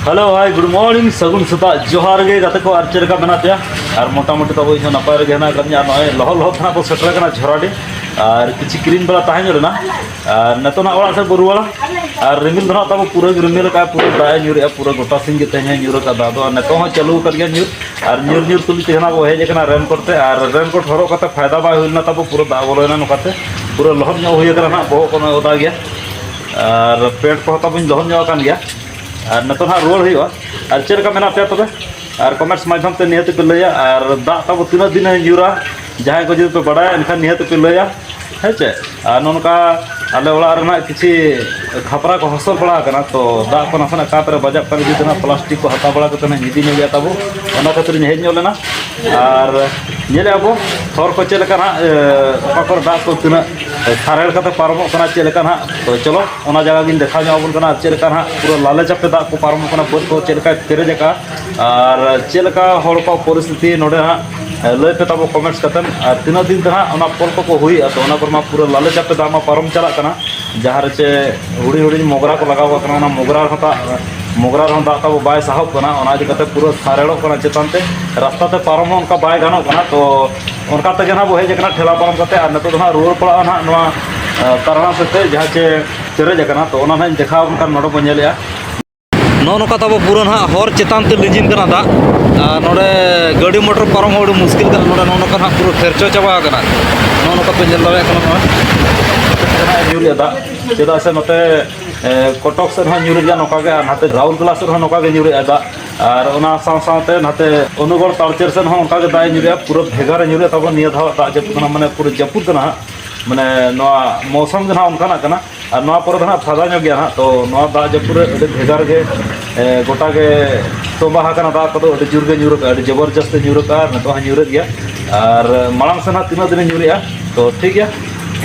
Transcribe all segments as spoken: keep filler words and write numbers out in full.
Hello, hi, good morning, ᱥᱟᱹᱜᱩᱱ ᱥᱮᱛᱟᱜ, ᱡᱚᱦᱟᱨ ᱜᱮ ᱜᱟᱛᱮ ᱠᱚ᱾ ᱟᱨ ᱪᱮᱫ ᱞᱮᱠᱟ ᱢᱮᱱᱟᱜ ᱯᱮᱭᱟ? ᱟᱨ ᱢᱚᱴᱟᱢᱩᱴᱤ ᱛᱟᱵᱚ ᱤᱧ ᱦᱚᱸ ᱱᱟᱯᱟᱭ ᱨᱮᱜᱮ ᱦᱮᱱᱟᱜ ᱟᱠᱟᱫᱤᱧᱟ᱾ ᱟᱨ ᱱᱚᱜᱼᱚᱭ ᱞᱚᱦᱚᱫ ᱞᱚᱦᱚᱫ ᱛᱮ ᱱᱟᱜ ᱵᱚ ᱥᱮᱴᱮᱨ ᱟᱠᱟᱱᱟ ᱡᱷᱚᱨᱟᱰᱤ, ᱟᱨ ᱠᱤᱪᱷᱩ ᱠᱤᱨᱤᱧ ᱵᱟᱲᱟ ᱛᱟᱦᱮᱸ ᱧᱚᱜ ᱞᱮᱱᱟ, ᱟᱨ ᱱᱤᱛᱚᱜ ᱱᱟᱜ ᱚᱲᱟᱜ ᱥᱮᱫ ᱵᱚ ᱨᱩᱣᱟᱹᱲᱟ᱾ ᱟᱨ ᱨᱤᱢᱤᱞ ᱫᱚ ᱱᱟᱜ ᱛᱟᱵᱚ ᱯᱩᱨᱟᱹ ᱜᱮ ᱨᱤᱢᱤᱞ ᱟᱠᱟᱫᱼᱟ, ᱯᱩᱨᱟᱹ ᱫᱟᱜ ᱮ ᱧᱩᱨᱮᱜᱼᱟ, ᱯᱩᱨᱟᱹ ᱜᱚᱴᱟ ᱥᱤᱧ ᱜᱮ ᱛᱮᱦᱮᱧ ᱦᱚᱸ ᱧᱩᱨ ᱟᱠᱟᱫ ᱫᱟᱜ ᱫᱚ᱾ ᱟᱨ ᱱᱤᱛᱚᱜ ᱦᱚᱸ ᱪᱟᱹᱞᱩ ᱟᱠᱟᱫ ᱜᱮᱭᱟ ᱧᱩᱨ, ᱟᱨ ᱧᱩᱨ ᱧᱩᱨ ᱛᱩᱞᱩᱡ ᱛᱮᱜᱮ ᱱᱟᱜ ᱵᱚ ᱦᱮᱡ ᱟᱠᱟᱱᱟ ᱨᱮᱱᱠᱳᱴ ᱛᱮ᱾ ᱟᱨ ᱨᱮᱱᱠᱳᱴ ᱦᱚᱨᱚᱜ ᱠᱟᱛᱮ ᱯᱷᱟᱭᱫᱟ ᱵᱟᱭ ᱦᱩᱭ ᱞᱮᱱᱟ ᱛᱟᱵᱚ, ᱯᱩᱨᱟᱹ ᱫᱟᱜ ᱵᱚᱞᱚᱭᱮᱱᱟ ᱱᱚᱝᱠᱟᱛᱮ, ᱯᱩᱨᱟᱹ ᱞᱚᱦᱚᱫ ᱧᱚᱜ ᱦᱩᱭ ᱟᱠᱟᱱᱟ ᱱᱟᱜ, ᱵᱚᱦᱚᱜ ᱠᱚ ᱱᱚᱜᱼᱚᱭ ᱚᱫᱟ ᱜᱮᱭᱟ᱾ ᱟᱨ ᱯᱮᱱᱴ ᱠᱚᱦᱚᱸ ᱛᱟᱵᱚᱧ ᱞᱚᱦᱚᱫ ᱧᱚᱜ ᱟᱠᱟᱱ ᱜᱮᱭᱟ᱾ ᱟᱨ ᱱᱤᱛᱚᱜ ᱦᱟᱸᱜ ᱨᱩᱣᱟᱹᱲ ᱦᱩᱭᱩᱜᱼᱟ᱾ ᱟᱨ ᱪᱮᱫ ᱞᱮᱠᱟ ᱢᱮᱱᱟᱜ ᱯᱮᱭᱟ ᱛᱚᱵᱮ? ᱟᱨ ᱠᱚᱢᱮᱱᱴᱥ ᱢᱟᱫᱽᱫᱷᱚᱢ ᱛᱮ ᱱᱤᱦᱟᱹᱛ ᱯᱮ ᱞᱟᱹᱭᱟ᱾ ᱟᱨ ᱫᱟᱜ ᱛᱟᱵᱚ ᱛᱤᱱᱟᱹᱜ ᱫᱤᱱᱮ ᱧᱩᱨᱟ, ᱡᱟᱦᱟᱸᱭ ᱠᱚ ᱡᱩᱫᱤ ᱯᱮ ᱵᱟᱲᱟᱭᱟ, ᱮᱱᱠᱷᱟᱱ ᱱᱤᱦᱟᱹᱛ ᱯᱮ ᱞᱟᱹᱭᱟ, ᱦᱮᱸ ᱪᱮ? ᱟᱨ ᱱᱚᱜᱼᱚ ᱱᱚᱝᱠᱟ ᱟᱞᱮ ᱚᱲᱟᱜ ᱨᱮᱱᱟᱜ ᱠᱤᱪᱷᱤ ᱠᱷᱟᱯᱨᱟ ᱠᱚ ᱦᱚᱥᱚᱨ ᱵᱟᱲᱟ ᱟᱠᱟᱱᱟ, ᱛᱚ ᱫᱟᱜ ᱠᱚ ᱱᱟᱥᱮᱱᱟᱜ ᱠᱟᱸᱛ ᱨᱮ ᱵᱟᱡᱟᱜ ᱠᱟᱱ ᱤᱫᱤ ᱛᱮ ᱱᱟᱜ ᱯᱞᱟᱥᱴᱤᱠ ᱠᱚ ᱦᱟᱛᱟᱣ ᱵᱟᱲᱟ ᱠᱟᱛᱮ ᱱᱟᱜ ᱤᱧ ᱤᱫᱤ ᱧᱚᱜ ᱜᱮᱭᱟ ᱛᱟᱵᱚ, ᱚᱱᱟ ᱠᱷᱟᱹᱛᱤᱨ ᱤᱧ ᱦᱮᱡ ᱧᱚᱜ ᱞᱮᱱᱟ᱾ ᱟᱨ ᱧᱮᱞᱮᱜᱼᱟ ᱵᱚ ᱦᱚᱨ ᱠᱚ ᱪᱮᱫ ᱞᱮᱠᱟ ᱱᱟᱜ, ᱮ, ᱚᱠᱟ ᱠᱚᱨᱮ ᱫᱟᱜ ᱠᱚ ᱛᱤᱱᱟᱹᱜ ᱥᱟᱨᱮᱲ ᱠᱟᱛᱮ ᱯᱟᱨᱚᱢᱚᱜ ᱠᱟᱱᱟ, ᱪᱮᱫ ᱞᱮᱠᱟ ᱱᱟᱜ᱾ ᱛᱚ ᱪᱚᱞᱚ, ᱚᱱᱟ ᱡᱟᱭᱜᱟ ᱜᱤᱧ ᱫᱮᱠᱷᱟᱣ ᱧᱚᱜ ᱟᱵᱚᱱ ᱠᱟᱱᱟ, ᱪᱮᱫ ᱞᱮᱠᱟ ᱱᱟᱜ ᱯᱩᱨᱟᱹ ᱞᱟᱞᱮ ᱪᱟᱯᱮ ᱫᱟᱜ ᱠᱚ ᱯᱟᱨᱚᱢᱚᱜ ᱠᱟᱱᱟ, ᱵᱟᱹᱫᱽ ᱠᱚ ᱪᱮᱫ ᱞᱮᱠᱟᱭ ᱯᱮᱨᱮᱡ ᱟᱠᱟᱫᱼᱟ, ᱟᱨ ᱪᱮᱫ ᱞᱮᱠᱟ ᱦᱚᱲ ᱠᱚᱣᱟᱜ ᱯᱚᱨᱤᱥᱛᱷᱤᱛᱤ ᱱᱚᱰᱮ ᱦᱟᱸᱜ, ᱮ, ᱞᱟᱹᱭ ᱯᱮ ᱛᱟᱵᱚ ᱠᱚᱢᱮᱱᱴᱥ ᱠᱟᱛᱮᱫ᱾ ᱟᱨ ᱛᱤᱱᱟᱹᱜ ᱫᱤᱱ ᱛᱮ ᱦᱟᱸᱜ ᱚᱱᱟ ᱯᱚᱞ ᱠᱚᱠᱚ ᱦᱩᱭᱮᱜᱼᱟ, ᱛᱚ ᱚᱱᱟ ᱠᱚᱨᱮ ᱢᱟ ᱯᱩᱨᱟᱹ ᱞᱟᱞᱮ ᱪᱟᱯᱮ ᱫᱟᱜ ᱢᱟ ᱯᱟᱨᱚᱢ ᱪᱟᱞᱟᱜ ᱠᱟᱱᱟ, ᱡᱟᱦᱟᱸ ᱨᱮ ᱪᱮ ᱦᱩᱰᱤᱧ ᱦᱩᱰᱤᱧ ᱢᱚᱜᱽᱨᱟ ᱠᱚ ᱞᱟᱜᱟᱣ ᱟᱠᱟᱱᱟ, ᱚᱱᱟ ᱢᱚᱜᱽᱨᱟ ᱨᱮᱦᱚᱸ ᱫᱟᱜ, ᱢᱚᱜᱽᱨᱟ ᱨᱮᱦᱚᱸ ᱫᱟᱜ ᱛᱟᱵᱚ ᱵᱟᱭ ᱥᱟᱦᱚᱵ ᱠᱟᱱᱟ, ᱚᱱᱟ ᱤᱫᱤ ᱠᱟᱛᱮ ᱯᱩᱨᱟᱹ ᱥᱟᱨᱮᱲᱚᱜ ᱠᱟᱱᱟ ᱪᱮᱛᱟᱱ ᱛᱮ, ᱨᱟᱥᱛᱟ ᱛᱮ ᱯᱟᱨᱚᱢ ᱦᱚᱸ ᱚᱱᱠᱟ ᱵᱟᱭ ᱜᱟᱱᱚᱜ ᱠᱟᱱᱟ᱾ ᱛᱚ ᱚᱱᱠᱟ ᱛᱮᱜᱮ ᱱᱟᱦᱟᱜ ᱵᱚ ᱦᱮᱡ ᱟᱠᱟᱱᱟ ᱴᱷᱮᱞᱟ ᱯᱟᱨᱚᱢ ᱠᱟᱛᱮ, ᱟᱨ ᱱᱤᱛᱚᱜ ᱫᱚ ᱱᱟᱦᱟᱜ ᱨᱩᱣᱟᱹᱲ ᱯᱟᱲᱟᱜᱼᱟ ᱱᱟᱦᱟᱜ ᱱᱚᱣᱟ, ᱮ, ᱛᱟᱨᱟᱲᱟ ᱥᱮᱫ ᱛᱮ, ᱡᱟᱦᱟᱸ ᱪᱮ ᱯᱮᱨᱮᱡ ᱟᱠᱟᱱᱟ᱾ ᱛᱚ ᱚᱱᱟ ᱱᱟᱦᱟᱜ ᱤᱧ ᱫᱮᱠᱷᱟᱣ ᱟᱵᱚᱱ ᱠᱟᱱ, ᱱᱚᱰᱮ ᱵᱚᱱ ᱧᱮᱞᱮᱜᱼᱟ᱾ ᱱᱚᱜᱼᱚ ᱱᱚᱝᱠᱟ ᱛᱟᱵᱚ ᱯᱩᱨᱟᱹ ᱱᱟᱦᱟᱜ ᱦᱚᱨ ᱪᱮᱛᱟᱱ ᱛᱮ ᱞᱤᱸᱡᱤᱱ ᱠᱟᱱᱟ ᱫᱟᱜ, ᱟᱨ ᱱᱚᱰᱮ ᱜᱟᱹᱰᱤ ᱢᱚᱴᱚᱨ ᱯᱟᱨᱚᱢ ᱦᱚᱸ ᱟᱹᱰᱤ ᱢᱩᱥᱠᱤᱞ ᱠᱟᱱᱟ᱾ ᱱᱚᱰᱮ ᱱᱚᱜᱼᱚ ᱱᱚᱝᱠᱟ ᱱᱟᱦᱟᱜ ᱯᱩᱨᱟᱹ ᱠᱷᱮᱨᱪᱚ ᱪᱟᱵᱟ ᱟᱠᱟᱱᱟ᱾ ᱱᱚᱜᱼᱚ ᱱᱚᱝᱠᱟ ᱯᱮ ᱧᱮᱞ ᱫᱟᱲᱮᱭᱟᱜ ᱠᱟᱱᱟ, ᱱᱚᱣᱟ ᱧᱩᱨᱮᱜᱼᱟ ᱫᱟᱜ, ᱪᱮᱫᱟᱜ ᱥᱮ ᱱᱚᱛᱮ, ᱮ, ᱠᱚᱴᱚᱠ ᱥᱮᱫ ᱦᱚᱸ ᱧᱩᱨᱮᱜ ᱜᱮᱭᱟ ᱱᱚᱝᱠᱟ ᱜᱮ, ᱟᱨ ᱱᱟᱛᱮ ᱨᱟᱩᱨᱠᱮᱞᱟ ᱥᱮᱫ ᱦᱚᱸ ᱱᱚᱝᱠᱟ ᱜᱮ ᱧᱩᱨᱮᱜᱼᱟ ᱫᱟᱜ, ᱟᱨ ᱚᱱᱟ ᱥᱟᱶ ᱥᱟᱶᱛᱮ ᱱᱟᱛᱮ ᱚᱱᱩᱜᱚᱲ ᱛᱟᱲᱪᱮᱨ ᱥᱮᱫ ᱦᱚᱸ ᱚᱱᱠᱟ ᱜᱮ ᱫᱟᱜ ᱮ ᱧᱩᱨᱮᱜᱼᱟ᱾ ᱯᱩᱨᱟᱹ ᱵᱷᱮᱜᱟᱨ ᱮ ᱧᱩᱨᱮᱜᱼᱟ ᱛᱟᱵᱚᱱ ᱱᱤᱭᱟᱹ ᱫᱷᱟᱣ ᱫᱟᱜ ᱡᱟᱹᱯᱩᱫ ᱠᱟᱱᱟ, ᱢᱟᱱᱮ ᱯᱩᱨᱟᱹ ᱡᱟᱹᱯᱩᱫ ᱠᱟᱱᱟ ᱦᱟᱸᱜ, ᱢᱟᱱᱮ ᱱᱚᱣᱟ ᱢᱳᱥᱚᱢ ᱜᱮ ᱱᱟᱦᱟᱜ ᱚᱱᱠᱟᱱᱟᱜ ᱠᱟᱱᱟ᱾ ᱟᱨ ᱱᱚᱣᱟ ᱯᱚᱨᱮ ᱫᱚ ᱱᱟᱦᱟᱜ ᱯᱷᱟᱫᱟ ᱧᱚᱜ ᱜᱮᱭᱟ ᱱᱟᱦᱟᱜ, ᱛᱚ ᱱᱚᱣᱟ ᱫᱟᱜ ᱡᱟᱹᱯᱩᱫ ᱨᱮ ᱟᱹᱰᱤ ᱵᱷᱮᱜᱟᱨ ᱜᱮ, ᱮ, ᱜᱚᱴᱟ ᱜᱮ ᱛᱚᱸᱵᱟ ᱟᱠᱟᱱᱟ ᱫᱟᱜ ᱠᱚᱫᱚ, ᱟᱹᱰᱤ ᱡᱳᱨ ᱜᱮ ᱧᱩᱨ ᱟᱠᱟᱫᱼᱟ, ᱟᱹᱰᱤ ᱡᱚᱵᱚᱨᱡᱚᱥᱛ ᱮ ᱧᱩᱨ ᱟᱠᱟᱫᱼᱟ, ᱟᱨ ᱱᱤᱛᱚᱜ ᱦᱚᱸ ᱧᱩᱨᱮᱫ ᱜᱮᱭᱟ᱾ ᱟᱨ ᱢᱟᱲᱟᱝ ᱥᱮᱱ ᱦᱟᱸᱜ ᱛᱤᱱᱟᱹᱜ ᱫᱤᱱᱮ ᱧᱩᱨᱮᱜᱼᱟ, ᱛᱚ ᱴᱷᱤᱠ ᱜᱮᱭᱟ,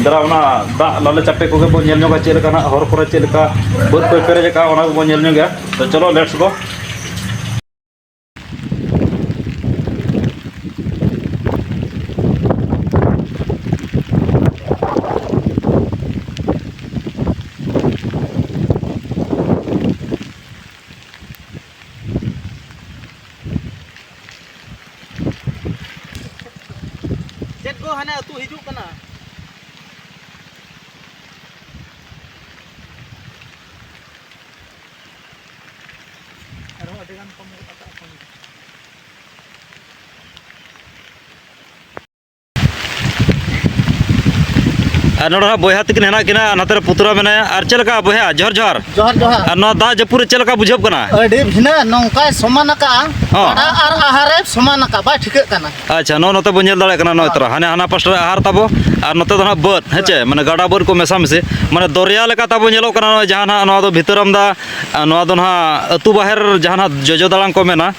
ᱫᱟᱨᱟ ᱚᱱᱟ ᱫᱟᱜ ᱞᱟᱞᱮ ᱪᱟᱯᱮ ᱠᱚᱜᱮ ᱵᱚᱱ ᱧᱮᱞ ᱧᱚᱜᱟ, ᱪᱮᱫ ᱞᱮᱠᱟ ᱱᱟᱦᱟᱜ ᱦᱚᱨ ᱠᱚᱨᱮ ᱪᱮᱫ ᱞᱮᱠᱟ ᱵᱟᱹᱫᱽ ᱠᱚᱭ ᱯᱮᱨᱮᱡ ᱟᱠᱟᱫᱼᱟ, ᱚᱱᱟ ᱠᱚᱵᱚᱱ ᱧᱮᱞ ᱧᱚᱜᱟ᱾ ᱛᱚ ᱪᱚᱞᱚ, let's go᱾ ᱟᱨ ᱱᱚᱰᱮ ᱦᱟᱸᱜ ᱵᱚᱭᱦᱟ ᱛᱟᱹᱠᱤᱱ ᱦᱮᱱᱟᱜ ᱠᱤᱱᱟ, ᱱᱚᱛᱮ ᱨᱮ ᱯᱩᱛᱩᱨᱟ ᱢᱮᱱᱟᱭᱟ᱾ ᱟᱨ ᱪᱮᱫ ᱞᱮᱠᱟ ᱵᱚᱭᱦᱟ? ᱡᱚᱦᱟᱨ, ᱡᱚᱦᱟᱨ᱾ ᱡᱚᱦᱟᱨ, ᱡᱚᱦᱟᱨ᱾ ᱟᱨ ᱱᱚᱣᱟ ᱫᱟᱜ ᱡᱟᱹᱯᱩᱫ ᱨᱮ ᱪᱮᱫ ᱞᱮᱠᱟ ᱵᱩᱡᱷᱟᱹᱜ ᱠᱟᱱᱟ? ᱟᱹᱰᱤ ᱵᱷᱤᱱᱟᱹ, ᱱᱚᱝᱠᱟᱭ ᱥᱚᱢᱟᱱ ᱟᱠᱟᱜᱼᱟ᱾ ᱦᱚᱸ᱾ ᱜᱟᱰᱟ ᱟᱨ ᱟᱦᱟᱨᱮ ᱥᱚᱢᱟᱱ ᱟᱠᱟᱜᱼᱟ, ᱵᱟᱭ ᱴᱷᱤᱠᱟᱹᱜ ᱠᱟᱱᱟ᱾ ᱟᱪᱪᱷᱟ, ᱱᱚᱜᱼᱚ ᱱᱚᱛᱮ ᱵᱚᱱ ᱧᱮᱞ ᱫᱟᱲᱮᱭᱟᱜ ᱠᱟᱱᱟ, ᱱᱚᱜᱼᱚᱭ ᱛᱚᱨᱟ ᱦᱟᱱᱮ ᱦᱟᱱᱟ ᱯᱟᱥᱴᱟ ᱨᱮ ᱟᱦᱟᱨ ᱛᱟᱵᱚ, ᱟᱨ ᱱᱚᱛᱮ ᱫᱚ ᱱᱟᱦᱟᱜ ᱵᱟᱹᱫᱽ, ᱦᱮᱸ ᱪᱮ? ᱢᱟᱱᱮ ᱜᱟᱰᱟ ᱵᱟᱹᱫᱽ ᱠᱚ ᱢᱮᱥᱟ ᱢᱮᱥᱤ, ᱢᱟᱱᱮ ᱫᱚᱨᱭᱟ ᱞᱮᱠᱟ ᱛᱟᱵᱚ ᱧᱮᱞᱚᱜ ᱠᱟᱱᱟ᱾ ᱱᱚᱜᱼᱚᱭ ᱡᱟᱦᱟᱸ ᱱᱟᱦᱟᱜ ᱱᱚᱣᱟ ᱫᱚ ᱵᱷᱤᱛᱟᱹᱨᱟᱢᱫᱟ, ᱟᱨ ᱱᱚᱣᱟ ᱫᱚ ᱱᱟᱦᱟᱜ ᱟᱹᱛᱩ ᱵᱟᱦᱮᱨ ᱡᱟᱦᱟᱸ ᱱᱟᱦᱟᱜ ᱡᱚᱡᱚ ᱫᱟᱲᱟᱝ ᱠᱚ ᱢᱮᱱᱟ,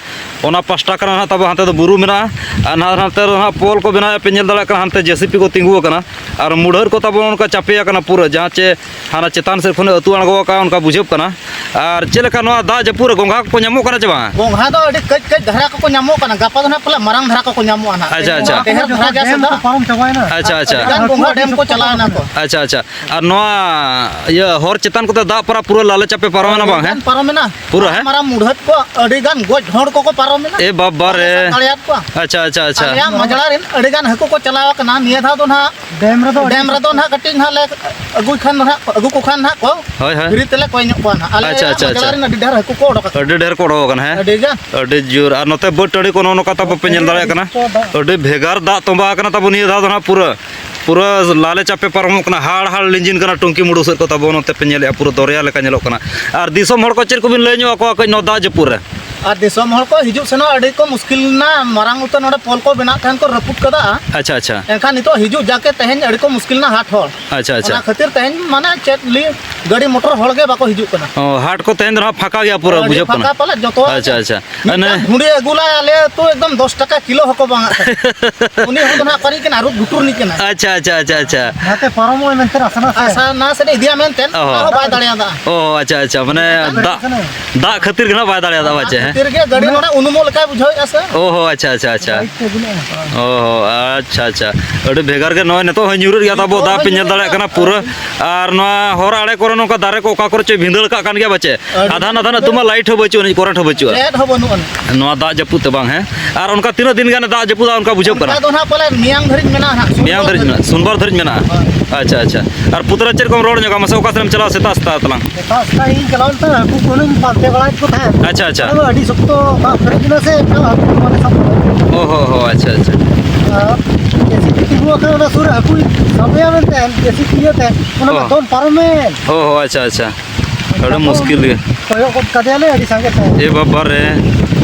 ᱚᱱᱟ ᱯᱟᱥᱴᱟ ᱠᱟᱱᱟ ᱱᱟᱦᱟᱜ ᱛᱟᱵᱚ, ᱦᱟᱱᱛᱮ ᱫᱚ ᱵᱩᱨᱩ ᱢᱮᱱᱟᱜᱼᱟ᱾ ᱟᱨ ᱱᱟᱦᱟᱜ ᱦᱟᱱᱛᱮ ᱫᱚ ᱱᱟᱦᱟᱜ ᱯᱳᱞ ᱠᱚ ᱵᱮᱱᱟᱣᱮᱫ ᱯᱮ ᱧᱮᱞ ᱫᱟᱲᱮᱭᱟᱜ ᱠᱟᱱᱟ, ᱦᱟᱱᱛᱮ ᱡᱮ ᱥᱤ ᱯᱤ ᱠᱚ ᱛᱤᱸᱜᱩ ᱟᱠᱟᱱᱟ᱾ ᱟᱨ ᱢᱩᱰᱷᱟᱹᱨ ᱠᱚ ᱛᱟᱵᱚ ᱚᱱᱠᱟ ᱪᱟᱯᱮ ᱟᱠᱟᱱᱟ ᱯᱩᱨᱟᱹ, ᱡᱟᱦᱟᱸ ᱪᱮ ᱦᱟᱱᱟ ᱪᱮᱛᱟᱱ ᱥᱮᱫ ᱠᱷᱚᱱᱮ ᱟᱹᱛᱩ ᱟᱬᱜᱚ ᱟᱠᱟᱫᱼᱟ, ᱚᱱᱠᱟ ᱵᱩᱡᱷᱟᱹᱜ ᱠᱟᱱᱟ᱾ ᱟᱨ ᱪᱮᱫ ᱞᱮᱠᱟ ᱱᱚᱣᱟ ᱫᱟᱜ ᱡᱟᱹᱯᱩᱫ ᱨᱮ ᱜᱚᱸᱜᱷᱟ ᱠᱚᱠᱚ ᱧᱟᱢᱚᱜ ᱠᱟᱱᱟ ᱪᱮ ᱵᱟᱝ? ᱜᱚᱸᱜᱷᱟ ᱫᱚ ᱟᱹᱰᱤ ᱠᱟᱹᱡ ᱠᱟᱹᱡ ᱫᱷᱟᱨᱟ ᱠᱚᱠᱚ ᱧᱟᱢᱚᱜ ᱠᱟᱱᱟ, ᱜᱟᱯᱟ ᱫᱚ ᱱᱟᱦᱟᱜ ᱯᱟᱞᱮ ᱢᱟᱨᱟᱝ ᱫᱷᱟᱨᱟ ᱠᱚᱠᱚ ᱧᱟᱢᱚᱜᱼᱟ ᱱᱟᱦᱟᱜ᱾ ᱟᱪᱪᱷᱟ, ᱟᱪᱪᱷᱟ᱾ ᱰᱷᱮᱨ ᱫᱷᱟᱨᱟ ᱜᱮᱭᱟ ᱥᱮ ᱰᱮᱢ ᱠᱚ ᱫᱟᱜ᱾ ᱯᱟᱨᱚᱢ ᱪᱟᱵᱟᱭᱮᱱᱟ᱾ ᱟᱪᱪᱷᱟ, ᱟᱪᱪᱷᱟ᱾ ᱟᱹᱰᱤ ᱜᱟᱱ ᱜᱚᱸᱜᱷᱟ ᱰᱮᱢ ᱠᱚ ᱪᱟᱞᱟᱣ ᱮᱱᱟ ᱠᱚ᱾ ᱟᱪᱪᱷᱟ, ᱟᱪᱪᱷᱟ᱾ ᱟᱨ ᱱᱚᱣᱟ ᱤᱭᱟᱹ ᱦᱚᱨ ᱪᱮᱛᱟᱱ ᱠᱚᱛᱮ ᱫᱟᱜ ᱯᱟᱨᱟ ᱯᱩᱨᱟᱹ ᱞᱟᱞᱮ ᱪᱟᱯᱮ ᱯᱟᱨᱚᱢᱮᱱᱟ ᱵᱟᱝ, ᱦᱮᱸ? ᱟᱹᱰᱤ ᱜᱟᱱ ᱯᱟᱨᱚᱢᱮᱱᱟ᱾ ᱯᱩᱨᱟᱹ, ᱦᱮᱸ? ᱢᱟᱨᱟᱝ ᱢᱩᱰᱷᱟᱹᱫ ᱠᱚ ᱟᱹᱰᱤ ᱜᱟᱱ ᱜᱚᱡ ᱦᱚᱲ ᱠᱚᱠᱚ ᱯᱟᱨᱚᱢᱮᱱᱟ᱾ ᱮ ᱵᱟᱵᱟ ᱨᱮ᱾ ᱵᱟᱠᱚ ᱥᱟᱵ ᱫᱟᱲᱮᱭᱟᱫ ᱠᱚᱣᱟ᱾ ᱟᱪᱪᱷᱟ, ᱟᱪᱪᱷᱟ, ᱟᱪᱪᱷᱟ᱾ ᱟᱞᱮᱭᱟᱜ ᱢᱟᱡᱽᱲᱟ ᱨᱮᱱ ᱟᱹᱰᱤ ᱜᱟᱱ ᱦᱟᱹᱠᱩ ᱠᱚ ᱪᱟᱞᱟᱣ ᱟᱠᱟᱱᱟ᱾ ᱱᱤᱭᱟᱹ ᱫᱷᱟᱣ ᱫᱚ ᱱᱟᱦᱟᱜ ᱰᱮᱢ ᱨᱮᱫᱚ ᱟᱹᱰᱤ ᱰᱮᱢ ᱨᱮᱫᱚ ᱱᱟᱦᱟᱜ ᱠᱟᱹᱴᱤᱡ ᱱᱟᱦᱟᱜ ᱞᱮ ᱟᱹᱜᱩᱭ ᱠᱷᱟᱱ ᱫᱚ ᱱᱟᱦᱟᱜ, ᱟᱹᱜᱩ ᱠᱚ ᱠᱷᱟᱱ ᱱᱟᱦᱟᱜ ᱠᱚ, ᱦᱳᱭ, ᱦᱳᱭ᱾ ᱯᱷᱨᱤ ᱛᱮᱞᱮ ᱠᱚᱭ ᱧᱚᱜ ᱠᱚᱣᱟ ᱱᱟᱦᱟᱜ᱾ ᱟᱪᱪᱷᱟ, ᱟᱞᱮᱭᱟᱜ ᱟᱪᱪᱷᱟ, ᱢᱟᱡᱽᱲᱟ ᱟᱪᱪᱷᱟ᱾ ᱨᱮᱱ ᱟᱹᱰᱤ ᱰᱷᱮᱨ ᱦᱟᱹᱠᱩ ᱠᱚ ᱚᱰᱚᱠ ᱟᱠᱟᱱᱟ᱾ ᱟᱹᱰᱤ ᱰᱷᱮᱨ ᱠᱚ ᱚᱰᱚᱠ ᱟᱠᱟᱱᱟ, ᱦᱮᱸ? ᱟᱹᱰᱤ ᱜᱟᱱ᱾ ᱟᱹᱰᱤ ᱡᱳᱨ᱾ ᱟᱨ ᱱᱚᱛᱮ ᱵᱟᱹᱫᱽ ᱴᱟᱺᱰᱤ ᱠᱚ ᱱᱚᱜᱼᱚ ᱱᱚᱝᱠᱟ ᱛᱟᱵᱚ ᱯᱮ ᱧᱮᱞ ᱫᱟᱲᱮᱭᱟᱜ ᱠᱟᱱᱟ᱾ ᱟᱹᱰᱤ ᱵᱷᱮᱜᱟᱨ ᱫᱟᱜ ᱛᱚᱸᱵᱟ ᱟᱠᱟᱱᱟ ᱛᱟᱵᱚ ᱱᱤᱭᱟᱹ ᱫᱷᱟᱣ ᱫᱚ ᱱᱟᱦᱟᱜ ᱯᱩᱨᱟᱹ᱾ ᱯᱩᱨᱟᱹ ᱞᱟᱞᱮ ᱪᱟᱯᱮ ᱯᱟᱨᱚᱢᱚᱜ ᱠᱟᱱᱟ, ᱦᱟᱲ ᱦᱟᱲ ᱞᱤᱸᱡᱤᱱ ᱠᱟᱱᱟ ᱴᱩᱝᱠᱤ ᱢᱩᱰᱩ ᱥᱮᱫ ᱠᱚ ᱛᱟᱵᱚ, ᱱᱚᱛᱮ ᱯᱮ ᱧᱮᱞᱮᱫᱼᱟ, ᱯᱩᱨᱟᱹ ᱫᱚᱨᱭᱟ ᱞᱮᱠᱟ ᱧᱮᱞᱚᱜ ᱠᱟᱱᱟ᱾ ᱟᱨ ᱫᱤᱥᱚᱢ ᱦᱚᱲ ᱠᱚ ᱪᱮᱫ ᱠᱚᱵᱤᱱ ᱞᱟᱹᱭ ᱧᱚᱜ ᱟᱠᱚᱣᱟ ᱠᱟᱹᱡ ᱱᱚᱣᱟ ᱫᱟᱜ ᱡᱟᱹᱯᱩᱫ ᱨᱮ? ᱟᱨ ᱫᱤᱥᱚᱢ ᱦᱚᱲ ᱠᱚ ᱦᱤᱡᱩᱜ ᱥᱮᱱᱚᱜ ᱟᱹᱰᱤ ᱠᱚ ᱢᱩᱥᱠᱤᱞ ᱮᱱᱟ, ᱢᱟᱨᱟᱝ ᱩᱛᱟᱹᱨ ᱱᱚᱰᱮ ᱯᱳᱞ ᱠᱚ ᱵᱮᱱᱟᱜ ᱛᱟᱦᱮᱱ ᱠᱚ ᱨᱟᱹᱯᱩᱫ ᱠᱟᱫᱟ᱾ ᱟᱪᱪᱷᱟ, ᱟᱪᱪᱷᱟ᱾ ᱮᱱᱠᱷᱟᱱ ᱱᱤᱛᱚᱜ ᱦᱤᱡᱩᱜ ᱡᱟᱠᱮ ᱛᱮᱦᱮᱧ ᱟᱹᱰᱤ ᱠᱚ ᱢᱩᱥᱠᱤᱞ ᱮᱱᱟ ᱦᱟᱴ ᱦᱚᱲ᱾ ᱟᱪᱪᱷᱟ, ᱟᱪᱪᱷᱟ᱾ ᱚᱱᱟ ᱠᱷᱟᱹᱛᱤᱨ ᱛᱮᱦᱮᱧ ᱢᱟᱱᱮ ᱪᱮᱫ ᱞᱤᱧ, ᱜᱟᱹᱰᱤ ᱢᱚᱴᱚᱨ ᱦᱚᱲ ᱜᱮ ᱵᱟᱠᱚ ᱦᱤᱡᱩᱜ ᱠᱟᱱᱟ᱾ ᱚ, ᱦᱟᱴ ᱠᱚ ᱛᱮᱦᱮᱧ ᱫᱚ ᱱᱟᱦᱟᱜ ᱯᱷᱟᱸᱠᱟ ᱜᱮᱭᱟ ᱯᱩᱨᱟᱹ, ᱟᱹᱰᱤ ᱵᱩᱡᱷᱟᱹᱜ ᱠᱟᱱᱟ᱾ ᱯᱷᱟᱸᱠᱟ ᱯᱟᱞᱮ ᱡᱚᱛᱚᱣᱟᱜ ᱟᱪᱪᱷᱟ, ᱜᱮ᱾ ᱟᱪᱪᱷᱟ᱾ ᱢᱤᱫᱴᱟᱝ ᱚᱱᱮ ᱵᱷᱩᱸᱰᱤ ᱟᱹᱜᱩ ᱞᱟᱭ ᱟᱞᱮ ᱟᱹᱛᱩ ᱮᱠᱫᱚᱢ ᱫᱚᱥ ᱴᱟᱠᱟ ᱠᱤᱞᱳ ᱦᱚᱸᱠᱚ ᱵᱟᱝ ᱟᱜ ᱠᱟᱱᱟ᱾ ᱩᱱᱤ ᱦᱚᱲ ᱫᱚ ᱱᱟᱦᱟᱜ ᱚᱠᱟᱨᱮ ᱠᱟᱱᱟ, ᱟᱹᱨᱩᱵ ᱜᱩᱴᱩᱨ ᱨᱤᱱᱤᱡ ᱠᱟᱱᱟᱭ᱾ ᱟᱪᱪᱷᱟ, ᱟᱪᱪᱷᱟ, ᱟᱪᱪᱷᱟ, ᱟᱪᱪᱷᱟ᱾ ᱱᱟᱛᱮ ᱯᱟᱨᱚᱢᱚᱜ ᱟᱭ ᱢᱮᱱᱛᱮ ᱟᱥᱟ ᱱᱟᱥᱮ᱾ ᱟᱥᱟ ᱱᱟᱥᱮ ᱤᱫᱤᱭᱟ ᱢᱮᱱᱛᱮ, ᱚ᱾ ᱚᱱᱟ ᱦᱚᱸ ᱵᱟᱭ ᱫᱟᱲᱮᱭᱟᱫᱟ᱾ ᱚ, ᱟᱪᱪᱷᱟ, ᱟᱪᱪᱷᱟ, ᱢᱟᱱᱮ ᱫᱟᱜ, ᱫᱟᱜ ᱠᱷᱟᱹᱛᱤᱨ ᱜᱮ ᱱᱟᱦᱟᱜ ᱵᱟᱭ ᱫᱟᱲᱮᱭᱟᱫᱟ ᱯᱟᱪᱮ, ᱦᱮᱸ? ᱠᱷᱟᱹᱛᱤᱨ ᱜᱮ ᱜᱟᱹᱰᱤ ᱱᱚᱰᱮ ᱩᱱᱩᱢᱚᱜ ᱞᱮᱠᱟᱭ ᱵᱩᱡᱷᱟᱹᱣᱮᱫᱼᱟ ᱥᱮ᱾ ᱚ ᱦᱚ, ᱟᱪᱪᱷᱟ, ᱟᱪᱪᱷᱟ, ᱟᱪᱪᱷᱟ᱾ ᱚ ᱦᱚ, ᱟᱪᱪᱷᱟ, ᱟᱪᱪᱷᱟ᱾ ᱟᱹᱰᱤ ᱵᱷᱮᱜᱟᱨ ᱜᱮ ᱱᱚᱜᱼᱚᱭ ᱱᱤᱛᱚᱜ ᱦᱚᱸᱭ ᱧᱩᱨᱩᱜ ᱜᱮᱭᱟ ᱛᱟᱵᱚ, ᱱᱤᱛᱚᱜ ᱫᱟᱜ ᱦᱚᱸᱭ ᱯᱮ ᱧᱮᱞ ᱧᱩᱨᱩᱜ ᱫᱟᱲᱮᱭᱟᱜ ᱜᱮᱭᱟ᱾ ᱠᱟᱱᱟ ᱯᱩᱨᱟᱹ᱾ ᱟᱨ ᱱᱚᱣᱟ ᱦᱚᱨ ᱟᱲᱮ ᱠᱚᱨᱮ ᱱᱚᱝᱠᱟ ᱫᱟᱨᱮ ᱠᱚ ᱚᱠᱟ ᱠᱚᱨᱮ ᱪᱚᱭ ᱵᱷᱤᱸᱫᱟᱹᱲ ᱠᱟᱜ ᱠᱟᱱ ᱜᱮᱭᱟ ᱵᱟᱪᱮ? ᱟᱹᱰᱤ ᱟᱫᱷᱟᱱ ᱟᱫᱷᱟᱱ ᱟᱹᱛᱩ ᱢᱟ ᱞᱟᱭᱤᱴ ᱦᱚᱸ ᱵᱟᱹᱪᱩᱜ ᱟᱹᱱᱤᱡ, ᱠᱚᱨᱮᱱᱴ ᱦᱚᱸ ᱵᱟᱹᱪᱩᱜᱼᱟ᱾ ᱞᱟᱭᱤᱴ ᱦᱚᱸ ᱵᱟᱹᱱᱩᱜ ᱟᱹᱱᱤᱡ᱾ ᱱᱚᱣᱟ ᱫᱟᱜ ᱡᱟᱹᱯᱩᱫ ᱛᱮ ᱵᱟᱝ, ᱦᱮᱸ? ᱟᱨ ᱚᱱᱠᱟ ᱛᱤᱱᱟᱹᱜ ᱫᱤᱱ ᱜᱟᱱᱮ ᱫᱟᱜ ᱡᱟᱹᱯᱩᱫᱟ ᱚᱱᱠᱟ ᱵᱩᱡᱷᱟᱹᱜ ᱠᱟᱱᱟ? ᱚᱱᱠᱟ ᱫᱚ ᱱᱟᱦᱟᱜ ᱯᱟᱞᱮ ᱢᱮᱭᱟᱝ ᱫᱷᱟᱹᱨᱤᱡ ᱢᱮᱱᱟᱜᱼᱟ ᱱᱟᱦᱟᱜ, ᱢᱮᱭᱟᱝ ᱥᱳᱢᱵᱟᱨ ᱫᱷᱟᱹᱨᱤᱡ ᱫᱷᱟᱹᱨᱤᱡ᱾ ᱢᱮᱱᱟᱜᱼᱟ? ᱦᱳᱭ᱾ ᱟᱪᱪᱷᱟ, ᱟᱪᱪᱷᱟ᱾ ᱟᱨ ᱯᱩᱛᱲᱟ ᱪᱮᱫ ᱠᱚᱢ ᱨᱚᱲ ᱧᱚᱜᱟ ᱢᱟᱥᱮ, ᱚᱠᱟ ᱥᱮᱫ ᱮᱢ ᱪᱟᱞᱟᱣᱟ ᱥᱮᱛᱟᱜ ᱥᱮᱛᱟᱜ ᱛᱟᱞᱟᱝ? ᱥᱮᱛᱟᱜ ᱥᱮᱛᱟᱜ ᱤᱧ ᱪᱟᱞᱟᱣ ᱞᱮᱱ ᱛᱟᱦᱮᱸᱫ, ᱦᱟᱹᱠᱩ ᱠᱚ ᱦᱩᱱᱟᱹᱧ ᱯᱟᱱᱛᱮ ᱵᱟᱲᱟᱭᱮᱫ ᱠᱚ ᱛᱟᱦᱮᱸᱫ᱾ ᱟᱪᱪᱷᱟ, ᱟᱪᱪᱷᱟ᱾ ᱟᱫᱚ ᱟᱹᱰᱤ ᱥᱚᱠᱛᱚ ᱫᱟᱜ ᱯᱮᱨᱮᱡ ᱮᱱᱟ ᱥᱮ, ᱮᱠᱟᱞ ᱦᱟᱹᱠᱩ ᱵᱟᱞᱮ ᱥᱟᱵ ᱫᱟᱲᱮᱭᱟᱜ ᱠᱟᱱᱟ᱾ ᱚ ᱦᱚ ᱦᱚ, ᱟᱪᱪᱷᱟ, ᱟᱪᱪᱷᱟ᱾ ᱟᱨ ᱡᱮᱥᱤᱵᱤ ᱛᱤᱸᱜᱩ ᱟᱠᱟᱱ, ᱚᱱᱟ ᱥᱩᱨ ᱨᱮ ᱦᱟᱹᱠᱩᱭ ᱥᱟᱵᱮᱭᱟ ᱢᱮᱱᱛᱮ, ᱡᱮᱥᱤᱵᱤ ᱤᱭᱟᱹᱛᱮ, ᱚᱱᱟ ᱢᱟ ᱚ᱾ ᱫᱚᱱ ᱯᱟᱨᱚᱢᱮᱱ᱾ ᱚ ᱦᱚ, ᱟᱪᱪᱷᱟ, ᱟᱪᱪᱷᱟ᱾ ᱟᱹᱰᱤ ᱛᱟᱨᱯᱚᱨ ᱢᱩᱥᱠᱤᱞ ᱜᱮ᱾ ᱠᱚᱭᱚᱜ ᱜᱚᱫ ᱠᱟᱫᱮᱭᱟᱞᱮ ᱟᱹᱰᱤ ᱥᱟᱸᱜᱮ ᱛᱮ᱾ ᱮ ᱵᱟᱵᱟ ᱨᱮ᱾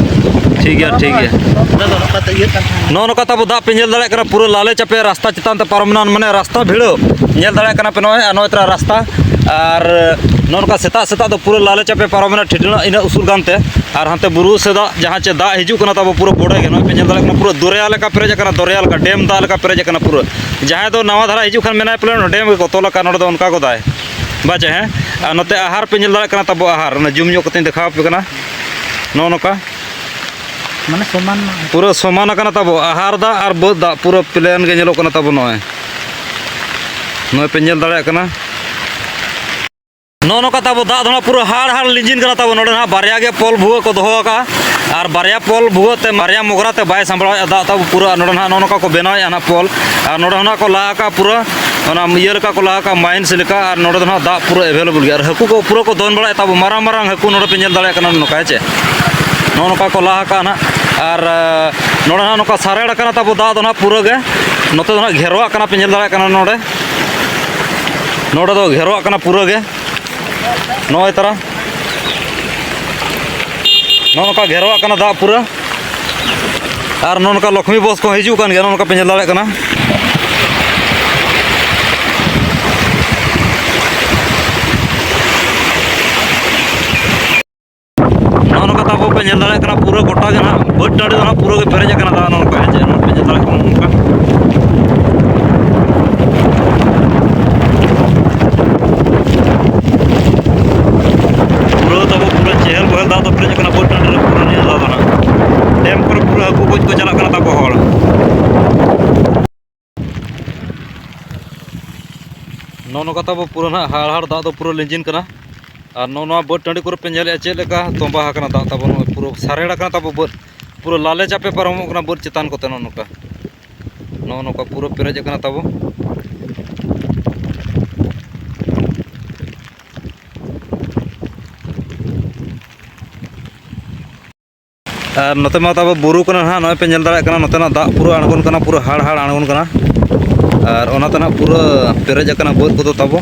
ᱴᱷᱤᱠ ᱜᱮᱭᱟ, ᱴᱷᱤᱠ ᱜᱮᱭᱟ᱾ ᱚᱱᱟ ᱫᱚ ᱱᱚᱝᱠᱟ ᱛᱮ ᱤᱭᱟᱹᱜ ᱠᱟᱱ ᱛᱟᱦᱮᱸᱱᱟ᱾ ᱱᱚᱜᱼᱚ ᱱᱚᱝᱠᱟ ᱛᱟᱵᱚ ᱫᱟᱜ ᱯᱮ ᱧᱮᱞ ᱫᱟᱲᱮᱭᱟᱜ ᱠᱟᱱᱟ, ᱯᱩᱨᱟᱹ ᱞᱟᱞᱮ ᱪᱟᱯᱮ ᱨᱟᱥᱛᱟ ᱪᱮᱛᱟᱱ ᱛᱮ ᱯᱟᱨᱚᱢ ᱮᱱᱟ, ᱢᱟᱱᱮ ᱨᱟᱥᱛᱟ ᱵᱷᱤᱲᱟᱹᱣ᱾ ᱧᱮᱞ ᱫᱟᱲᱮᱭᱟᱜ ᱠᱟᱱᱟ ᱯᱮ ᱱᱚᱜᱼᱚᱭ, ᱟᱨ ᱱᱚᱜᱼᱚᱭ ᱛᱚᱨᱟ ᱨᱟᱥᱛᱟ᱾ ᱟᱨ ᱱᱚᱜᱼᱚ ᱱᱚᱝᱠᱟ ᱥᱮᱛᱟᱜ ᱥᱮᱛᱟᱜ ᱫᱚ ᱯᱩᱨᱟᱹ ᱞᱟᱞᱮ ᱪᱟᱯᱮ ᱯᱟᱨᱚᱢ ᱮᱱᱟ, ᱴᱷᱤᱴᱟᱹᱬᱟᱹᱜ ᱤᱱᱟᱹᱜ ᱩᱥᱩᱞ ᱜᱟᱱᱛᱮ᱾ ᱟᱨ ᱦᱟᱱᱛᱮ ᱵᱩᱨᱩ ᱥᱮᱫᱟᱜ ᱡᱟᱦᱟᱸ ᱪᱮ ᱫᱟᱜ ᱦᱤᱡᱩᱜ ᱠᱟᱱᱟ ᱛᱟᱵᱚ ᱯᱩᱨᱟᱹ ᱵᱚᱰᱮ ᱜᱮ, ᱱᱚᱜᱼᱚᱭ ᱯᱮ ᱧᱮᱞ ᱫᱟᱲᱮᱭᱟᱜ ᱠᱟᱱᱟ, ᱯᱩᱨᱟᱹ ᱫᱚᱨᱭᱟ ᱞᱮᱠᱟ ᱯᱮᱨᱮᱡ ᱟᱠᱟᱱᱟ, ᱫᱚᱨᱭᱟ ᱞᱮᱠᱟ, ᱰᱮᱢ ᱫᱟᱜ ᱞᱮᱠᱟ ᱯᱮᱨᱮᱡ ᱟᱠᱟᱱᱟ ᱯᱩᱨᱟᱹ᱾ ᱡᱟᱦᱟᱸᱭ ᱫᱚ ᱱᱟᱣᱟ ᱫᱷᱟᱨᱟ ᱦᱤᱡᱩᱜ ᱠᱷᱟᱱ ᱢᱮᱱᱟᱭ ᱯᱟᱞᱮ ᱰᱮᱢ ᱜᱮᱠᱚ ᱛᱚᱞ ᱟᱠᱟᱫ, ᱱᱚᱰᱮ ᱫᱚ ᱚᱱᱠᱟ ᱜᱚᱫᱟᱭ᱾ ᱵᱟᱪᱮ, ᱦᱮᱸ? ᱟᱨ ᱱᱚᱛᱮ ᱟᱦᱟᱨ ᱯᱮ ᱧᱮᱞ ᱫᱟᱲᱮᱭᱟᱜ ᱠᱟᱱᱟ ᱛᱟᱵᱚ, ᱟᱦᱟᱨ, ᱚᱱᱟ ᱡᱩᱢ ᱧᱚᱜ ᱠᱟᱛᱮᱧ ᱫᱮᱠᱷᱟᱣ ᱟᱯᱮ ᱠᱟᱱᱟ᱾ ᱱᱚᱜᱼᱚ ᱱᱚᱝᱠᱟ᱾ ᱢᱟᱱᱮ ᱥᱚᱢᱟᱱ ᱢᱟ᱾ ᱯᱩᱨᱟᱹ ᱥᱚᱢᱟᱱ ᱟᱠᱟᱱᱟ ᱛᱟᱵᱚ, ᱟᱦᱟᱨ ᱫᱟᱜ ᱟᱨ ᱵᱟᱹᱫᱽ ᱫᱟᱜ ᱯᱩᱨᱟᱹ ᱯᱞᱮᱱ ᱜᱮ ᱧᱮᱞᱚᱜ ᱠᱟᱱᱟ ᱛᱟᱵᱚ᱾ ᱱᱚᱜᱼᱚᱭ, ᱱᱚᱜᱼᱚᱭ ᱯᱮ ᱧᱮᱞ ᱫᱟᱲᱮᱭᱟᱜ ᱠᱟᱱᱟ᱾ ᱱᱚᱜᱼᱚ ᱱᱚᱝᱠᱟ ᱛᱟᱵᱚ ᱫᱟᱜ ᱫᱚ ᱱᱟᱦᱟᱜ ᱯᱩᱨᱟᱹ ᱦᱟᱲ ᱦᱟᱲ ᱞᱤᱸᱡᱤᱱ ᱠᱟᱱᱟ ᱛᱟᱵᱚ᱾ ᱱᱚᱰᱮ ᱱᱟᱦᱟᱜ ᱵᱟᱨᱭᱟ ᱜᱮ ᱯᱳᱞ ᱵᱷᱩᱜᱟᱹᱜ ᱠᱚ ᱫᱚᱦᱚ ᱟᱠᱟᱫᱼᱟ, ᱟᱨ ᱵᱟᱨᱭᱟ ᱯᱳᱞ ᱵᱷᱩᱜᱟᱹᱜ ᱛᱮ, ᱵᱟᱨᱭᱟ ᱢᱚᱜᱽᱨᱟ ᱛᱮ ᱵᱟᱭ ᱥᱟᱢᱵᱲᱟᱣᱮᱫᱼᱟ ᱫᱟᱜ ᱛᱟᱵᱚ ᱯᱩᱨᱟᱹ᱾ ᱟᱨ ᱱᱚᱰᱮ ᱱᱟᱦᱟᱜ ᱱᱚᱜᱼᱚ ᱱᱚᱝᱠᱟ ᱠᱚ ᱵᱮᱱᱟᱣᱮᱫᱼᱟ ᱱᱟᱦᱟᱜ ᱯᱳᱞ, ᱟᱨ ᱱᱚᱰᱮ ᱦᱚᱸ ᱱᱟᱦᱟᱜ ᱠᱚ ᱞᱟ ᱟᱠᱟᱫᱼᱟ ᱯᱩᱨᱟᱹ, ᱚᱱᱟ ᱤᱭᱟᱹ ᱞᱮᱠᱟ ᱠᱚ ᱞᱟ ᱟᱠᱟᱫᱼᱟ, ᱢᱟᱭᱤᱱᱥ ᱞᱮᱠᱟ, ᱟᱨ ᱱᱚᱰᱮ ᱫᱚ ᱱᱟᱦᱟᱜ ᱫᱟᱜ ᱯᱩᱨᱟᱹ ᱮᱵᱮᱞᱮᱵᱮᱞ ᱜᱮᱭᱟ᱾ ᱟᱨ ᱦᱟᱹᱠᱩ ᱠᱚ ᱯᱩᱨᱟᱹ ᱠᱚ ᱫᱚᱱ ᱵᱟᱲᱟᱭᱮᱫ ᱛᱟᱵᱚ, ᱢᱟᱨᱟᱝ ᱢᱟᱨᱟᱝ ᱦᱟᱹᱠᱩ ᱱᱚᱰᱮ ᱯᱮ ᱧᱮᱞ ᱫᱟᱲᱮᱭᱟᱜ ᱠᱟᱱᱟ ᱱᱚᱝᱠᱟ, ᱦᱮᱸ ᱪᱮ? ᱱᱚᱜᱼᱚ ᱱᱚᱝᱠᱟ ᱠᱚ ᱞᱟ ᱟᱠᱟᱫᱼᱟ ᱱᱟᱦᱟᱜ, ᱟᱨ, ᱮ, ᱱᱚᱰᱮ ᱱᱟᱦᱟᱜ ᱱᱚᱝᱠᱟ ᱥᱟᱨᱮᱲ ᱟᱠᱟᱱᱟ ᱛᱟᱵᱚ ᱫᱟᱜ ᱫᱚ ᱱᱟᱦᱟᱜ ᱯᱩᱨᱟᱹ ᱜᱮ, ᱱᱚᱛᱮ ᱫᱚ ᱱᱟᱦᱟᱜ ᱜᱷᱮᱨᱣᱟᱜ ᱠᱟᱱᱟ, ᱯᱮ ᱧᱮᱞ ᱫᱟᱲᱮᱭᱟᱜ ᱠᱟᱱᱟ ᱱᱚᱰᱮ, ᱱᱚᱰᱮ ᱫᱚ ᱜᱷᱮᱨᱣᱟᱜ ᱠᱟᱱᱟ ᱯᱩᱨᱟᱹ ᱜᱮ᱾ ᱱᱚᱜᱼᱚᱭ ᱛᱟᱨᱟ ᱱᱚᱜᱼᱚ ᱱᱚᱝᱠᱟ ᱜᱷᱮᱨᱚᱜ ᱠᱟᱱᱟ ᱫᱟᱜ ᱯᱩᱨᱟᱹ᱾ ᱟᱨ ᱱᱚᱜᱼᱚ ᱱᱚᱝᱠᱟ ᱞᱚᱠᱷᱢᱤ ᱵᱚᱥ ᱠᱚ ᱦᱤᱡᱩᱜ ᱠᱟᱱ ᱜᱮᱭᱟ, ᱱᱚᱜᱼᱚ ᱱᱚᱝᱠᱟ ᱯᱮ ᱧᱮᱞ ᱫᱟᱲᱮᱭᱟᱜ ᱠᱟᱱᱟ᱾ ᱱᱚᱜᱼᱚ ᱱᱚᱝᱠᱟ ᱛᱟᱵᱚ ᱯᱮ ᱧᱮᱞ ᱫᱟᱲᱮᱭᱟᱜ ᱠᱟᱱᱟ, ᱯᱩᱨᱟᱹ ᱜᱚᱴᱟ ᱜᱮ ᱱᱟᱦᱟᱜ ᱵᱟᱹᱫᱽ ᱴᱟᱺᱰᱤ ᱫᱚ ᱱᱟᱦᱟᱜ ᱯᱩᱨᱟᱹ ᱜᱮ ᱯᱮᱨᱮᱡ ᱟᱠᱟᱱᱟ ᱫᱟᱜ᱾ ᱱᱚᱜᱼᱚ ᱱᱚᱝᱠᱟ ᱦᱮᱸ ᱪᱮ, ᱱᱚᱜᱼᱚᱭ ᱯᱮ ᱧᱮᱞ ᱫᱟᱲᱮᱭᱟᱜ ᱠᱟᱱᱟ ᱱᱚᱝᱠᱟ᱾ ᱯᱩᱨᱟᱹ ᱛᱟᱵᱚ ᱯᱩᱨᱟᱹ ᱪᱮᱦᱮᱞ ᱵᱚᱦᱮᱞ ᱫᱟᱜ ᱫᱚ ᱯᱮᱨᱮᱡ ᱟᱠᱟᱱᱟ ᱵᱟᱹᱫᱽ ᱴᱟᱺᱰᱤ ᱨᱮ ᱯᱩᱨᱟᱹ ᱱᱤᱭᱟᱹ ᱫᱷᱟᱣ ᱫᱚ ᱱᱟᱦᱟᱜ᱾ ᱰᱮᱢ ᱠᱚᱨᱮ ᱯᱩᱨᱟᱹ ᱦᱟᱹᱠᱩ ᱜᱚᱡ ᱠᱚ ᱪᱟᱞᱟᱜ ᱠᱟᱱᱟ ᱛᱟᱵᱚ ᱦᱚᱲ᱾ ᱱᱚᱜᱼᱚ ᱱᱚᱝᱠᱟ ᱛᱟᱵᱚ ᱯᱩᱨᱟᱹ ᱱᱟᱦᱟᱜ ᱦᱟᱲᱦᱟᱲ ᱫᱟᱜ ᱫᱚ ᱯᱩᱨᱟᱹ ᱞᱤᱸᱡᱤᱱ ᱠᱟᱱᱟ᱾ ᱟᱨ ᱱᱚᱜᱼᱚ ᱱᱚᱣᱟ ᱵᱟᱹᱫᱽ ᱴᱟᱺᱰᱤ ᱠᱚᱨᱮ ᱯᱮ ᱧᱮᱞᱮᱫᱼᱟ ᱪᱮᱫ ᱞᱮᱠᱟ ᱛᱚᱸᱵᱟ ᱟᱠᱟᱱᱟ ᱫᱟᱜ ᱛᱟᱵᱚ, ᱱᱚᱜᱼᱚᱭ ᱯᱩᱨᱟᱹ ᱥᱟᱨᱮᱲ ᱟᱠᱟᱱᱟ ᱛᱟᱵᱚ ᱵᱟᱹᱫᱽ, ᱯᱩᱨᱟᱹ ᱞᱟᱞᱮ ᱪᱟᱯᱮ ᱯᱟᱨᱚᱢᱚᱜ ᱠᱟᱱᱟ ᱵᱟᱹᱫᱽ ᱪᱮᱛᱟᱱ ᱠᱚᱛᱮ᱾ ᱱᱚᱜᱼᱚ ᱱᱚᱝᱠᱟ, ᱱᱚᱜᱼᱚ ᱱᱚᱝᱠᱟ ᱯᱩᱨᱟᱹ ᱯᱮᱨᱮᱡ ᱟᱠᱟᱱᱟ ᱛᱟᱵᱚ᱾ ᱟᱨ ᱱᱚᱛᱮ ᱢᱟ ᱛᱟᱵᱚ ᱵᱩᱨᱩ ᱠᱟᱱᱟ ᱱᱟᱦᱟᱜ, ᱱᱚᱜᱼᱚᱭ ᱯᱮ ᱧᱮᱞ ᱫᱟᱲᱮᱭᱟᱜ ᱠᱟᱱᱟ, ᱱᱚᱛᱮᱱᱟᱜ ᱫᱟᱜ ᱯᱩᱨᱟᱹ ᱟᱬᱜᱚᱱ ᱠᱟᱱᱟ, ᱯᱩᱨᱟᱹ ᱦᱟᱲ ᱦᱟᱲ ᱟᱬᱜᱚᱱ ᱠᱟᱱᱟ᱾ ᱟᱨ ᱚᱱᱟᱛᱮ ᱱᱟᱦᱟᱜ ᱯᱩᱨᱟᱹ ᱯᱮᱨᱮᱡ ᱟᱠᱟᱱᱟ ᱵᱟᱹᱫᱽ ᱠᱚᱫᱚ ᱛᱟᱵᱚ᱾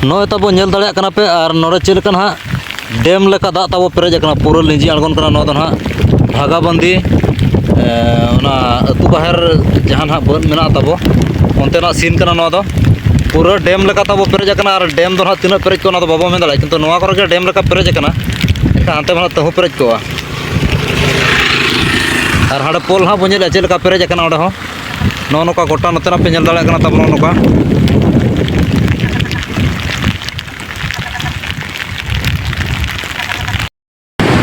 ᱱᱚᱜᱼᱚᱭ ᱛᱟᱵᱚ ᱧᱮᱞ ᱫᱟᱲᱮᱭᱟᱜ ᱠᱟᱱᱟ ᱯᱮ, ᱟᱨ ᱱᱚᱰᱮ ᱪᱮᱫ ᱞᱮᱠᱟ ᱱᱟᱦᱟᱜ ᱰᱮᱢ ᱞᱮᱠᱟ ᱫᱟᱜ ᱛᱟᱵᱚ ᱯᱮᱨᱮᱡ ᱟᱠᱟᱱᱟ, ᱯᱩᱨᱟᱹ ᱞᱤᱸᱡᱤ ᱟᱬᱜᱚᱱ ᱠᱟᱱᱟ᱾ ᱱᱚᱣᱟ ᱫᱚ ᱱᱟᱦᱟᱜ ᱵᱷᱟᱜᱟᱵᱟᱱᱫᱤ, ᱮ, ᱚᱱᱟ ᱟᱹᱛᱩ ᱵᱟᱦᱮᱨ ᱡᱟᱦᱟᱸ ᱱᱟᱦᱟᱜ ᱵᱟᱹᱫᱽ ᱢᱮᱱᱟᱜᱼᱟ ᱛᱟᱵᱚ, ᱚᱱᱛᱮᱱᱟᱜ ᱥᱤᱱ ᱠᱟᱱᱟ ᱱᱚᱣᱟ ᱫᱚ᱾ ᱯᱩᱨᱟᱹ ᱰᱮᱢ ᱞᱮᱠᱟ ᱛᱟᱵᱚ ᱯᱮᱨᱮᱡ ᱟᱠᱟᱱᱟ, ᱟᱨ ᱰᱮᱢ ᱫᱚ ᱱᱟᱦᱟᱜ ᱛᱤᱱᱟᱹᱜ ᱯᱮᱨᱮᱡ ᱠᱚᱜᱼᱟ ᱚᱱᱟ ᱫᱚ ᱵᱟᱵᱚ ᱢᱮᱱ ᱫᱟᱲᱮᱭᱟᱜᱼᱟ, ᱠᱤᱱᱛᱩ ᱱᱚᱣᱟ ᱠᱚᱨᱮ ᱜᱮ ᱰᱮᱢ ᱞᱮᱠᱟ ᱯᱮᱨᱮᱡ ᱟᱠᱟᱱᱟ, ᱮᱱᱠᱷᱟᱱ ᱦᱟᱱᱛᱮ ᱢᱟ ᱱᱟᱦᱟᱜ ᱛᱟᱹᱦᱩ ᱯᱮᱨᱮᱡ ᱠᱚᱜᱼᱟ᱾ ᱟᱨ ᱦᱟᱸᱰᱮ ᱯᱳᱞ ᱦᱟᱸᱜ ᱵᱚᱱ ᱧᱮᱞᱮᱫᱼᱟ ᱪᱮᱫ ᱞᱮᱠᱟ ᱯᱮᱨᱮᱡ ᱟᱠᱟᱱᱟ ᱚᱸᱰᱮ ᱦᱚᱸ᱾ ᱱᱚᱜᱼᱚ ᱱᱚᱝᱠᱟ ᱜᱚᱴᱟ ᱱᱚᱛᱮᱱᱟᱜ ᱯᱮ ᱧᱮᱞ ᱫᱟᱲᱮᱭᱟᱜ ᱠᱟᱱᱟ ᱛᱟᱵᱚᱱ ᱱᱚᱜᱼᱚ ᱱᱚᱝᱠᱟ᱾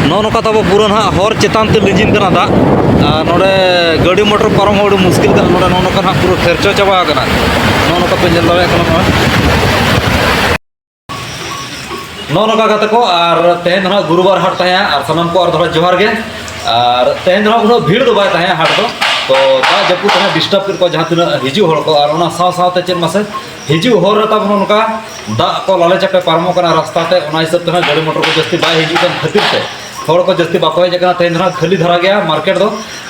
ᱱᱚᱜᱼᱚ ᱱᱚᱝᱠᱟ ᱛᱟᱵᱚ ᱯᱩᱨᱟᱹ ᱱᱟᱦᱟᱜ ᱦᱚᱨ ᱪᱮᱛᱟᱱ ᱛᱮ ᱞᱤᱸᱡᱤᱱ ᱠᱟᱱᱟ ᱫᱟᱜ᱾ ᱟᱨ ᱱᱚᱰᱮ ᱜᱟᱹᱰᱤ ᱢᱚᱴᱚᱨ ᱯᱟᱨᱚᱢ ᱦᱚᱸ ᱟᱹᱰᱤ ᱢᱩᱥᱠᱤᱞ ᱠᱟᱱᱟ᱾ ᱱᱚᱰᱮ ᱱᱚᱜᱼᱚ ᱱᱚᱝᱠᱟ ᱱᱟᱦᱟᱜ ᱯᱩᱨᱟᱹ ᱠᱷᱮᱨᱪᱚ ᱪᱟᱵᱟ ᱟᱠᱟᱱᱟ᱾ ᱱᱚᱜᱼᱚ ᱱᱚᱝᱠᱟ ᱯᱮ ᱧᱮᱞ ᱫᱟᱲᱮᱭᱟᱜ ᱠᱟᱱᱟ ᱱᱚᱣᱟ᱾ ᱱᱚᱜᱼᱚ ᱱᱚᱝᱠᱟ ᱠᱟᱛᱮ ᱠᱚ, ᱟᱨ ᱛᱮᱦᱮᱧ ᱫᱚ ᱱᱟᱦᱟᱜ ᱜᱩᱨᱩᱵᱟᱨ ᱦᱟᱴ ᱛᱟᱦᱮᱸᱜᱼᱟ, ᱟᱨ ᱥᱟᱱᱟᱢ ᱠᱚ ᱟᱨ ᱫᱚᱦᱲᱟ ᱡᱚᱦᱟᱨ ᱜᱮ᱾ ᱟᱨ ᱛᱮᱦᱮᱧ ᱫᱚ ᱱᱟᱦᱟᱜ ᱩᱱᱟᱹᱜ ᱵᱷᱤᱲ ᱫᱚ ᱵᱟᱭ ᱛᱟᱦᱮᱸᱜᱼᱟ ᱦᱟᱴ ᱫᱚ, ᱛᱚ ᱫᱟᱜ ᱡᱟᱹᱯᱩᱫ ᱛᱮ ᱱᱟᱦᱟᱜ ᱰᱤᱥᱴᱟᱵ ᱠᱮᱫ ᱠᱚᱣᱟ ᱡᱟᱦᱟᱸ ᱛᱤᱱᱟᱹᱜ ᱦᱤᱡᱩᱜ ᱦᱚᱲ ᱠᱚ, ᱟᱨ ᱚᱱᱟ ᱥᱟᱶ ᱥᱟᱶᱛᱮ ᱪᱮᱫ ᱢᱟᱥᱮ ᱦᱤᱡᱩᱜ ᱦᱚᱨ ᱨᱮ ᱛᱟᱵᱚᱱ ᱱᱚᱝᱠᱟ ᱫᱟᱜ ᱠᱚ ᱞᱟᱞᱮ ᱪᱟᱯᱮ ᱯᱟᱨᱚᱢᱚᱜ ᱠᱟᱱᱟ ᱨᱟᱥᱛᱟ ᱛᱮ, ᱚᱱᱟ ᱦᱤᱥᱟᱹᱵ ᱛᱮ ᱱᱟᱦᱟᱜ ᱜᱟᱹᱰᱤ ᱢᱚᱴᱚᱨ ᱠᱚ ᱡᱟᱹᱥᱛᱤ ᱵᱟᱭ ᱦᱤᱡᱩᱜ ᱠᱟᱱ ᱠᱷᱟᱹᱛᱤᱨ ᱛᱮ ᱦᱚᱲ ᱠᱚ ᱡᱟᱹᱥᱛᱤ ᱵᱟᱠᱚ ᱦᱮᱡ ᱟᱠᱟᱱᱟ᱾ ᱛᱮᱦᱮᱧ ᱫᱚ ᱱᱟᱦᱟᱜ ᱠᱷᱟᱹᱞᱤ ᱫᱷᱟᱨᱟ ᱜᱮᱭᱟ ᱢᱟᱨᱠᱮᱴ ᱫᱚ᱾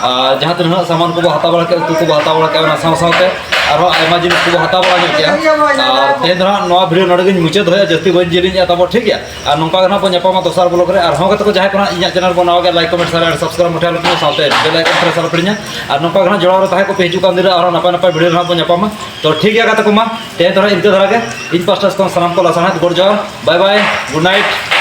ᱟᱨ ᱡᱟᱦᱟᱸ ᱛᱤᱱᱟᱹᱜ ᱱᱟᱦᱟᱜ ᱥᱟᱢᱟᱱ ᱠᱚᱵᱚ ᱦᱟᱛᱟᱣ ᱵᱟᱲᱟ ᱠᱮᱫᱼᱟ, ᱩᱛᱩ ᱠᱚᱵᱚ ᱦᱟᱛᱟᱣ ᱵᱟᱲᱟ ᱠᱮᱫᱼᱟ, ᱚᱱᱟ ᱥᱟᱶ ᱥᱟᱶᱛᱮ ᱟᱨᱦᱚᱸ ᱟᱭᱢᱟ ᱡᱤᱱᱤᱥ ᱠᱚᱵᱚ ᱦᱟᱛᱟᱣ ᱵᱟᱲᱟ ᱧᱚᱜ ᱠᱮᱜᱼᱟ᱾ ᱟᱨ ᱛᱮᱦᱮᱧ ᱫᱚ ᱱᱟᱦᱟᱜ ᱱᱚᱣᱟ video ᱱᱚᱰᱮ ᱜᱤᱧ ᱢᱩᱪᱟᱹᱫ ᱫᱚᱦᱚᱭᱟ, ᱡᱟᱹᱥᱛᱤ ᱵᱟᱹᱧ ᱡᱤᱞᱤᱧᱮᱜᱼᱟ ᱛᱟᱵᱚ, ᱴᱷᱤᱠ ᱜᱮᱭᱟ? ᱟᱨ ᱱᱚᱝᱠᱟ ᱜᱮ ᱱᱟᱦᱟᱜ ᱵᱚᱱ ᱧᱟᱯᱟᱢᱟ ᱫᱚᱥᱟᱨ vlog ᱨᱮ᱾ ᱟᱨᱦᱚᱸ ᱜᱟᱛᱮ ᱠᱚ ᱡᱟᱦᱟᱸᱭ ᱠᱚ ᱱᱟᱦᱟᱜ ᱤᱧᱟᱹᱜ channel ᱵᱚᱱ ᱱᱟᱣᱟ ᱜᱮᱭᱟ, like, comment, share and subscribe ᱢᱩᱴᱷᱟᱹᱱ ᱞᱮᱠᱷᱟᱱ ᱥᱟᱶᱛᱮ bell icon press ᱟᱞᱚ ᱯᱮ ᱦᱤᱲᱤᱧᱟ᱾ ᱟᱨ ᱱᱚᱝᱠᱟ ᱜᱮ ᱱᱟᱦᱟᱜ ᱡᱚᱲᱟᱣ ᱨᱮ ᱛᱟᱦᱮᱸ ᱠᱚᱯᱮ, ᱦᱤᱡᱩᱜ ᱠᱟᱱ ᱫᱤᱱ ᱨᱮ ᱟᱨᱦᱚᱸ ᱱᱟᱯᱟᱭ ᱱᱟᱯᱟᱭ video ᱨᱮ ᱱᱟᱦᱟᱜ ᱵᱚᱱ ᱧᱟᱯᱟᱢᱟ᱾ ᱛᱚ ᱴᱷᱤᱠ ᱜᱮᱭᱟ ᱜᱟᱛᱮ ᱠᱚ, ᱢᱟ ᱛᱮᱦᱮᱧ ᱫᱚ ᱱᱟᱦᱟᱜ ᱤᱱᱠᱟᱹ ᱫᱷᱟᱨᱟ ᱜᱮ᱾ ᱤᱧ ᱯᱟᱥᱴᱟ ᱥᱮᱫ ᱠᱷᱚᱱ ᱥᱟᱱᱟᱢ ᱠᱚ ᱞᱟᱥᱟᱲᱦᱮᱫ ᱜᱚᱰ ᱡᱚᱦᱟᱨ, bye bye, good night᱾